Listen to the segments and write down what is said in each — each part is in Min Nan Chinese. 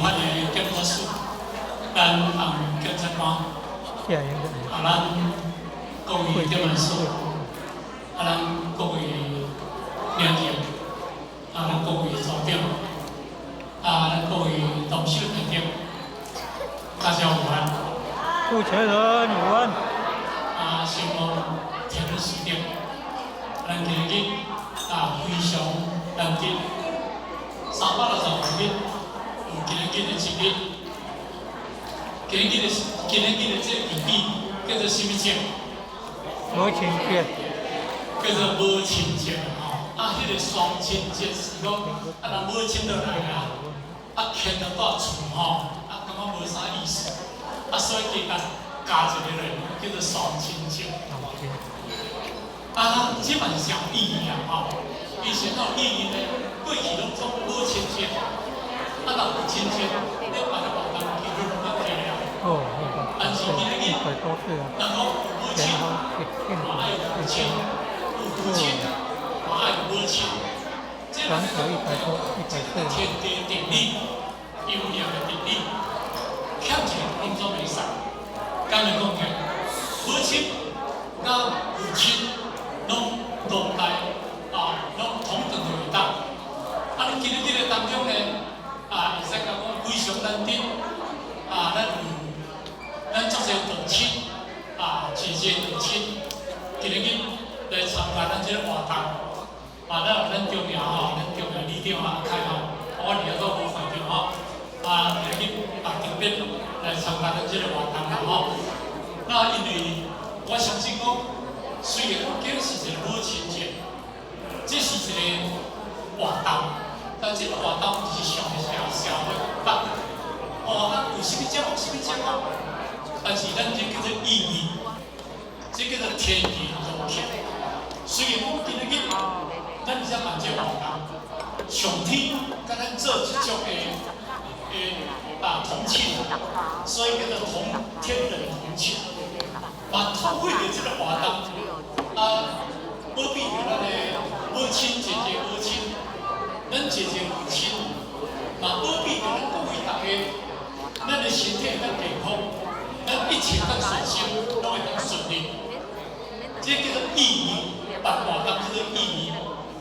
法的檢察署，咱洪檢察官，啊，咱各位檢察署，啊，咱各位領袖，啊，咱各位組長，啊，咱各位同事台長，大家午安。主持人午安。啊，承蒙田市長，咱今日啊非常難得，365日有今日的一日，今日的這個日子叫做什麼節？母親節。叫做母親節吼。啊，彼個雙親節是講，啊，若母親就來啊，啊，牽著蹛厝吼，啊，感覺無啥意思，啊，所以加加一個落，叫做雙親節。啊，這嘛是有意義啊，吼！以前有意義呢，過去攏總母親節，啊，若父親節，你辦的活動其實攏較濟啊。但是今日，人講有母親，嘛愛有父親；有父親，嘛愛有母親。這個天地定理，陰陽的定理，欠一個攏總袂使。敢若講起，母親佮父親攏同代啊，攏同等的偉大。啊，你今日這個當中呢，啊，會使講非常難得，啊，咱有咱足濟同親，啊，姐姐同親，今日來參加咱這個活動。啊，咱有咱中營吼，咱中營里長啊，阿凱吼，我佇遐都無看著吼，啊，今日啊特別來參加咱這個活動啦吼。那因為我相信講，雖然講今日是一個母親節，這是一個活動，但這個活動是上社會辦。哦，啊，有啥物節目，啥物節目？但是咱這叫做意義，這叫做天人融合。雖然講今日咱佇遮辦這個活動，上天共咱做這種的啊同慶，所以叫做同天人同慶。嘛，透過著這個活動，啊，保庇著咱的母親姐姐母親，咱姐姐母親，嘛保庇著咱各位大家，咱的身體會當健康，咱一切當順心，攏會當順利。這叫做意義，辦活動叫做意義，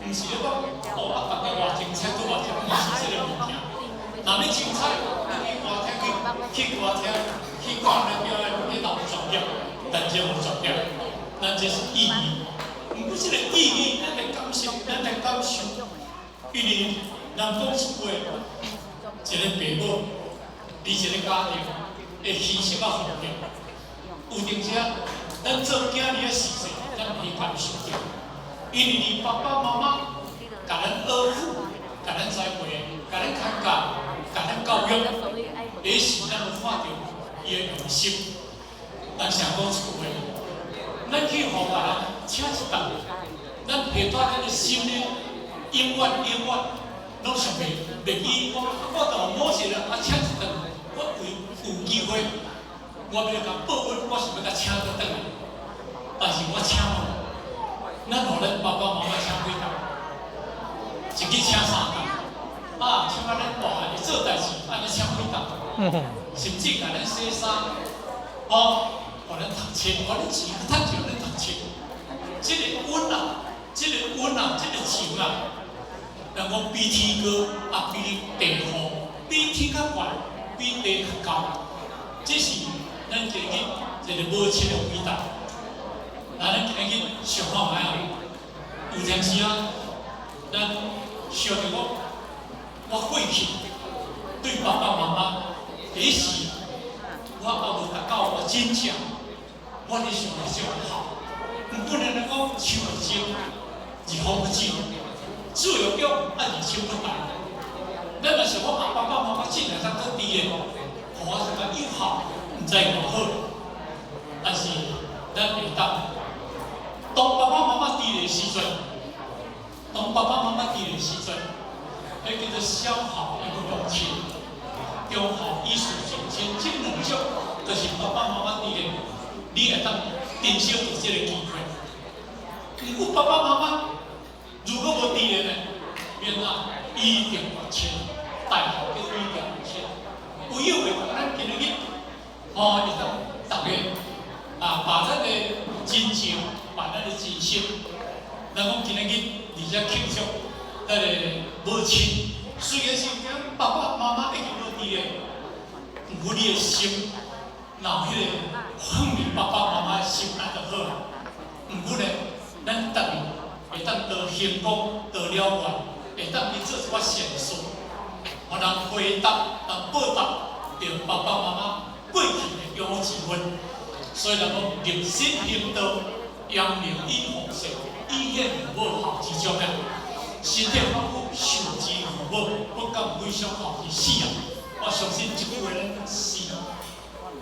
毋是咧講哦啊，逐家偌精彩，拄偌精，毋是這個物件。若欲精彩，你去歌廳去歌廳去看那叫彼有專業，但這無專業，咱這是意義。毋過這個意義，咱來感受，咱來感受，因為人講一句話，一個爸母佇一個家庭會犧牲啊奉獻，有陣時啊，咱做囝兒的時陣，咱會感受著，因為你爸爸媽媽共咱呵護，共咱栽培，共咱看教，共咱教育，彼時咱有看著伊的用心。但是講一句話，咱去予別人請一頓，咱下帶咱的心呢，永遠永遠攏想袂記。我著某一日啊請一頓，我有機會，我欲共報恩，我是欲共請倒轉來。但是我請無，咱予咱爸爸媽媽請幾頓，一日請三頓，啊，請到咱大漢會做代誌，按呢請幾頓，甚至共咱洗衫，哦，予咱讀冊，予咱錢趁錢予咱讀冊，這個恩啊，這個恩啊，這個情啊，人講比天高，啊比地厚，比天較懸，比地較高，這是咱今日一個母親的偉大。那咱今日想看覓啊？有陣時啊，咱想著講，我過去對爸爸媽媽，彼時我猶無達到我真正我咧想的這麼好。毋過呢，咱講樹會精，而風不止，水會強，啊而心不大。咱若想講啊，爸爸媽媽進來當做佇的，予我這個友好，毋知偌好。但是咱會當，當爸爸媽媽佇的時陣，當爸爸媽媽佇的時陣，彼叫做小孝猶若親，中孝以事盡親，這兩種就是爸爸媽媽佇的，你會當珍惜著這個機會。毋過爸爸媽媽如果無佇的呢，免啊，一定親，大孝叫一定親。有的，咱今仔日哦，會當逐家啊，把咱的真情，把咱的真心，咱講今仔日佇遮慶祝咱的母親，雖然是講爸爸媽媽已經無佇咧，毋過你的心，若有彼個放佇爸爸媽媽的心，那就好。毋過呢，咱逐日會當得成功，得了願，會當去做一寡善事，予人回答、人報答著爸爸媽媽過去的養育之恩。所以人講立身行道，揚名以奉獻，以顯父母孝之終啊。身體髮膚，受之父母，不敢違傷孝之始啊。我相信這句話咱時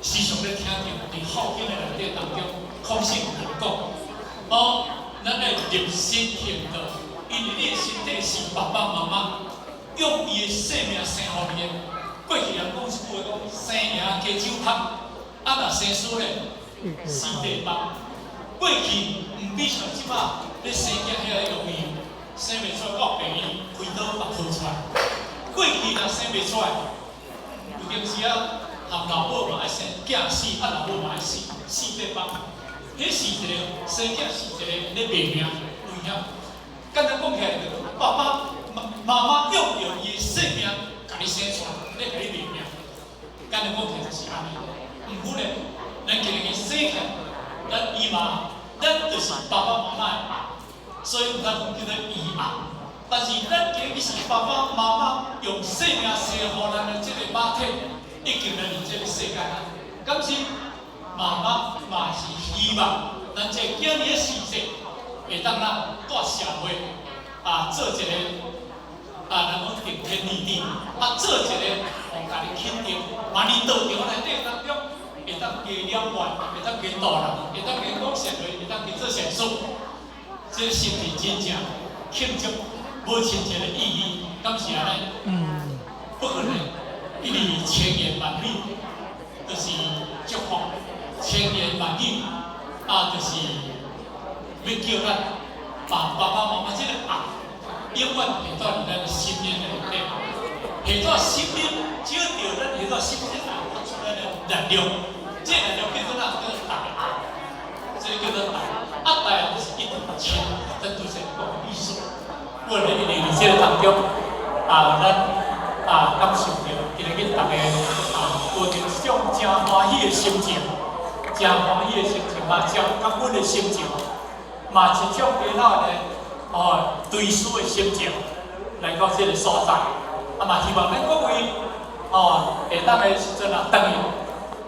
時常咧聽著，佇孝經的內底當中，確實有人講。哦，咱愛立身行道，因為你的身體是爸爸媽媽用伊的性命生予你的。過去人講一句話講，生贏加酒通，啊若生輸咧，四塊放。過去毋比像這擺咧生囝遐個容易，生袂出來到病院開刀把抱出來。過去若生袂出來，有陣時啊，含老母嘛愛生，囝死啊老母嘛愛死，四塊放。彼是一個生囝是一個咧賣命危險。簡單講起來，就爸爸媽媽用著伊的性命共你生出來，咧共你賣命。簡單講起來就是按呢。毋過呢，咱今日生起來，咱伊嘛，咱就是爸爸媽媽的愛，所以咱講叫做遺愛。但是咱今日是爸爸媽媽用性命生予咱的這個肉體，已經來佇這個世間啊。敢是媽媽嘛是希望咱這囝兒的時節，會當咱蹛社會啊，做一個啊，咱講頂天立地，啊，做一個予家己肯定，嘛佇道場內底當中，會當加了願，會當加度人，會當加講善話，會當加做善事，這是毋是真正慶祝母親節的意義？敢是按呢？嗯。不可能，因為千言萬語就是祝福，千言萬語啊，就是欲叫咱把爸爸媽媽這個愛，永遠下在佇咱的心靈內底，下在心靈，只要著咱下在心靈內發出咱的力量，這個力量叫做啥？叫做大愛，這個叫做大愛。啊，大愛就是一直親，咱就是講意思。我咧因為佇這個當中，啊，咱啊感受著今日逐家啊，抱著一種誠歡喜的心情，誠歡喜的心情嘛，誠感恩的心情，嘛一種其他的哦追思的心情來到這個所在。啊嘛希望咱各位哦，會當的時陣啊，轉去，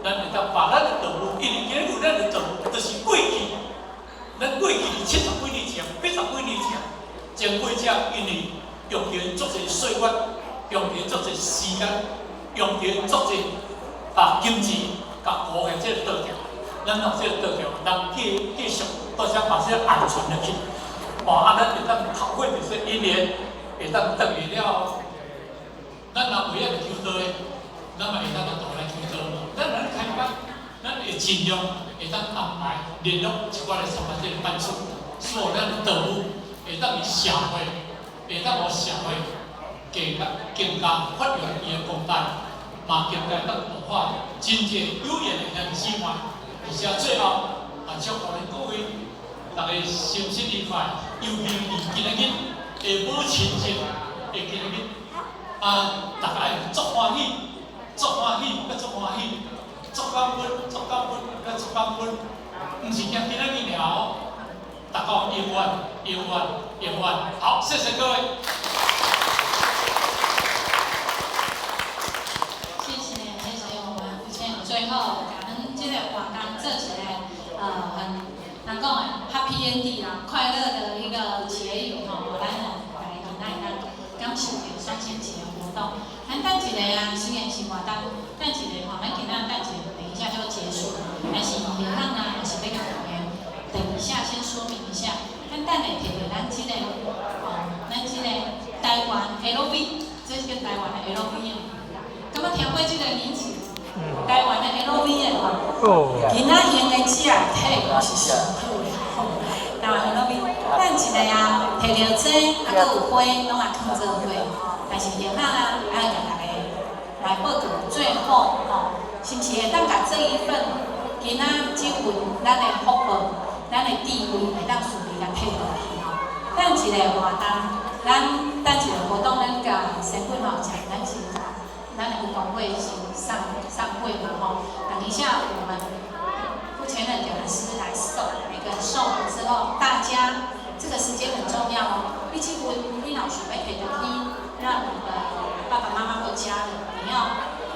咱會當把咱的道路，因為今日有咱的道路，就是過去，咱過去佇70幾年前、80幾年前，前輩者因為用著足濟歲月，用著足濟時間，用著足濟啊金錢，共顧的這個道場，咱讓這個道場人繼繼續到遮把這個愛傳落去。哦，啊，咱會當透過這一年，會當轉去了後，咱若會曉求道的，咱嘛會當來道來求道。咱若咧開班，咱會盡量會當安排聯絡一寡來參加這個班次，所以咱的道務會當佇社會，會當予社會更加更加發揚伊的光大，嘛更加當度化真濟有緣的兄弟姊妹。而且最後，也祝福恁各位，逐家身心愉快，尤其是今仔日的母親節的今仔日，啊，逐家足歡喜，足歡喜，閣足歡喜，足感恩，足感恩，閣足感恩，毋是驚今仔日爾哦，逐家永遠、永遠、永遠。好，謝謝各位。謝謝，謝謝我們父親。最後感恩這個活動做一個很人講的 happy ending 啦，快樂的一個結語吼，咱來今仔日感受著雙親節活動。咱等一下啊，雖然是活動，等一下吼，咱今仔等一下，等一下就結束了。但是遺憾啊，是欲共大家等一下先說明一下，咱等下摕著咱這個哦，咱這個台灣 LV，這是叫台灣的 LV 哦。敢捌聽過這個名詞？台灣的 LV 的吼，囡仔用的這個體是上好的吼。台灣 LV，等一下啊，摕著這啊，閣有花，攏會囥做伙。但是下啊，愛共大家來報告，最後。好吼，是毋是會當共這一份今仔這份咱的福報、咱的智慧會當順利共提落去吼？等一个活動，咱等一个活動，咱共仙粉吼講，咱先咱的運動會先上上會嘛吼。等一下我們傅前任講師來送，每個人送完之後，大家這個時間很重要哦。你這份你若想欲提轉去，讓你的爸爸媽媽或家人，你要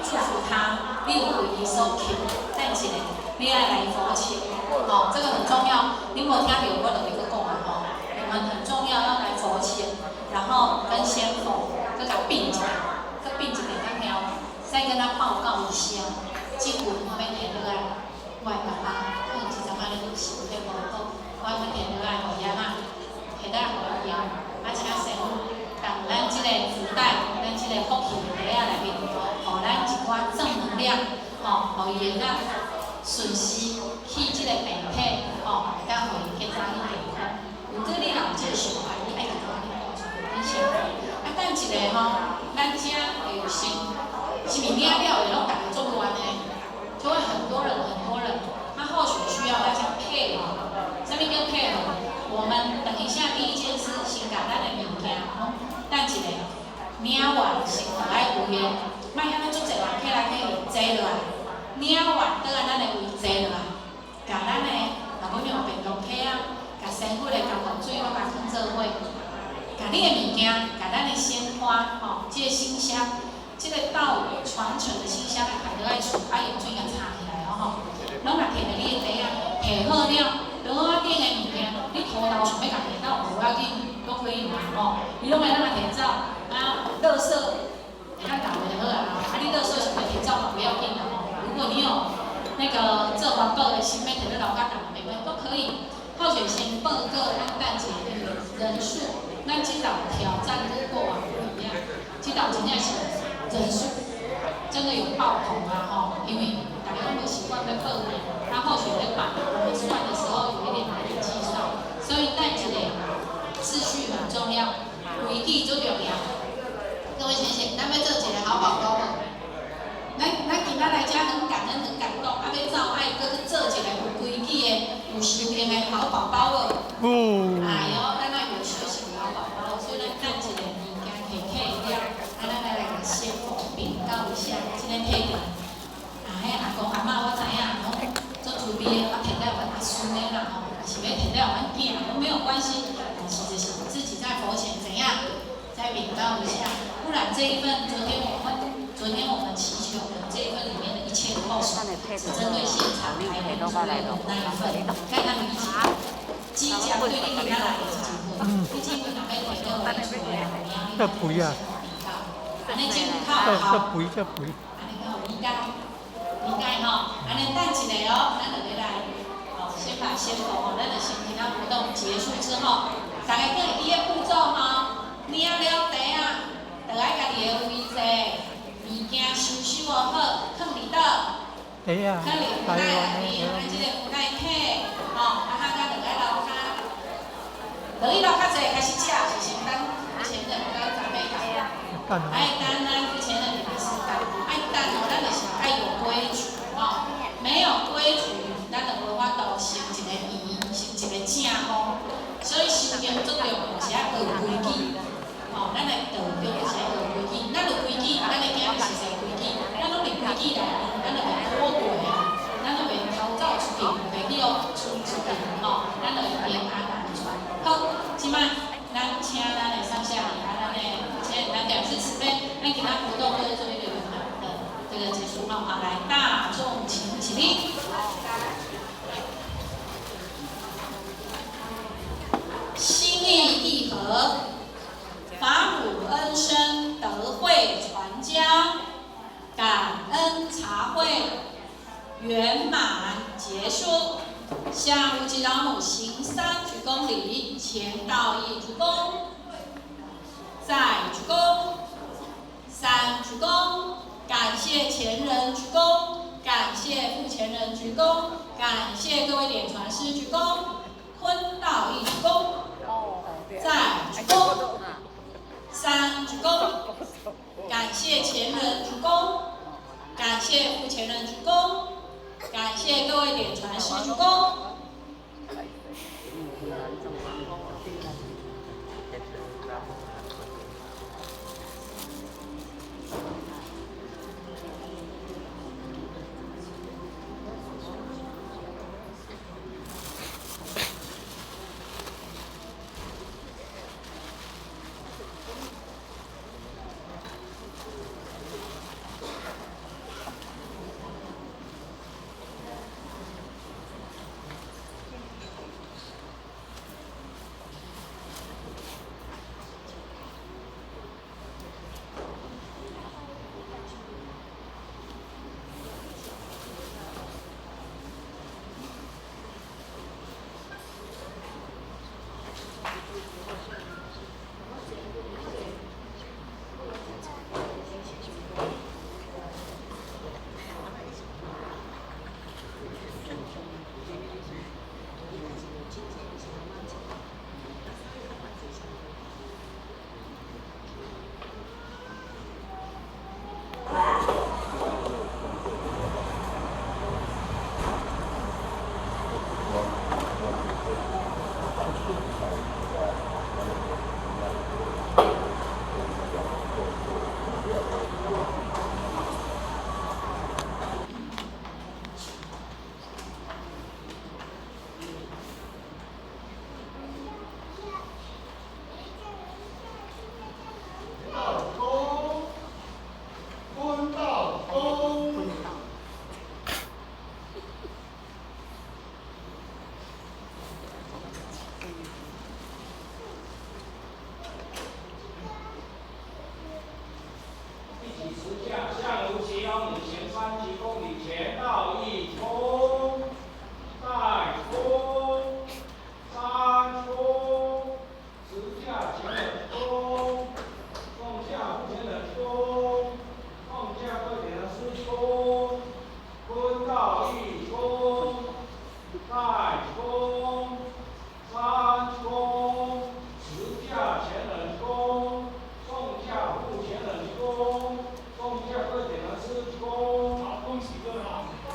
祝福他，你有為伊所求，等一下你愛來佛前，哦，這個很重要。你無聽著我就會閣講啊吼。你們很重要要來佛前，然後跟仙佛閣共稟一下，閣稟一下較了，再跟他報告一下，這份我欲提落來，我的爸爸可能這陣仔咧身體無好，我欲提落來予爺仔，提落來予伊，啊，請仙母共咱這個福袋，咱這個福氣袋仔內面，予咱一寡正能量，吼，予伊會當順時去這個病體，吼，會當予伊較早去健康。毋過你若有這個想法，你愛直共你講出來，你想。啊，等一下吼，咱遮會有先，是毋是領了會攏逐个做亂的？就會很多人很多人，他或許需要大家配合。啥物叫配合？我們等一下第一件事，先共咱的物件，等一下領完先放愛位的，莫遐爾足濟人起來起去坐落來，領完倒來咱的位坐落來，共咱的若欲用便當體啊，共仙粉的甘露水攏共囥做伙，共你的物件，共咱的鮮花，吼，這個馨香，這個道傳承的馨香，愛帶落來厝，啊用水共擦起來哦吼，攏共提著你的袋仔，提好了，桌仔頂的物件，你塗豆想欲共提走無要緊，都可以嘛吼，你攏會當共提走，啊，垃圾會當倒就好啊，啊，你垃圾想欲提走嘛不要緊的吼，如果你有那個做環保的心，欲提去樓跤當沒關係，都可以。候選先報告咱等一個人數，咱這道挑戰跟過往不一樣，這道真正是人數真的有爆棚啊吼，因為大家攏無習慣欲報名，然後選在辦，我們算的時候有一點難以計算，所以等一個秩序很重要，規矩最重要。各位先生，咱欲做一个好寶寶無？咱今仔來遮很感恩、很感動，啊，欲走愛閣去做一個有規矩的、有修行的好寶寶無？哦。哎喲，咱愛有修行的好寶寶，所以咱等一个物件提起了，啊，咱來來共仙佛稟告一下，這个提著，啊，彼阿公阿嬤我知影，攏足慈悲的，我提來予阿孫的啦吼，也是欲提來予阮囝都沒有關係，但是就是自己在佛前怎樣，再稟告一下，不然這一份昨天我們祈求的這一份裡面的一切的報酬，只針對現場排名出來的那一份，看他們一起，即將對你今仔來的這一份，你這份若欲提到你厝的人，這肥啊！按呢真較這好。這肥這肥。按呢較有理解，理解吼。按呢等一下哦，咱就欲來，哦，先把仙佛吼，咱就先今仔活動結束之後，大家閣會記的步驟吼，領了袋仔，就愛家己的位坐，物件收收好，囥佇佗？袋仔，囥佇福袋內面，咱這個福袋體，吼，啊，哈甲落來樓跤，落去樓跤坐開始食，是先等前人甲長輩講。愛等咱前人也是等，愛等哦，咱就是愛有規矩吼，沒有規矩，咱就無法度成一個圓，成一個正方。所以修行最重要是愛學規矩，吼，咱的道中就是愛學規矩，咱有規矩，咱的囝兒是啥規矩，咱攏佇規矩內面，咱就袂脫軌啊，咱就袂逃走出去，袂去予出出去，吼，咱就會平安安全。好，這擺咱請咱的上下禮，啊，咱的前咱表示慈悲，咱今仔活動會做一個圓滿的這個結束吼，好，來大眾請起立。心意意合，法母恩深，德慧傳家，感恩茶會圓滿結束。向無極老母行三鞠躬禮，前道一鞠躬，再鞠躬，三鞠躬，感謝前人鞠躬，感謝復前人鞠躬，感謝各位點傳師鞠躬，坤道一鞠躬，再鞠躬，三鞠躬，感謝前人鞠躬，感謝傅前任主公，感謝各位點傳師主公。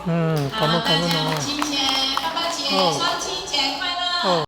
嗯，好，大家今天爸爸節雙親。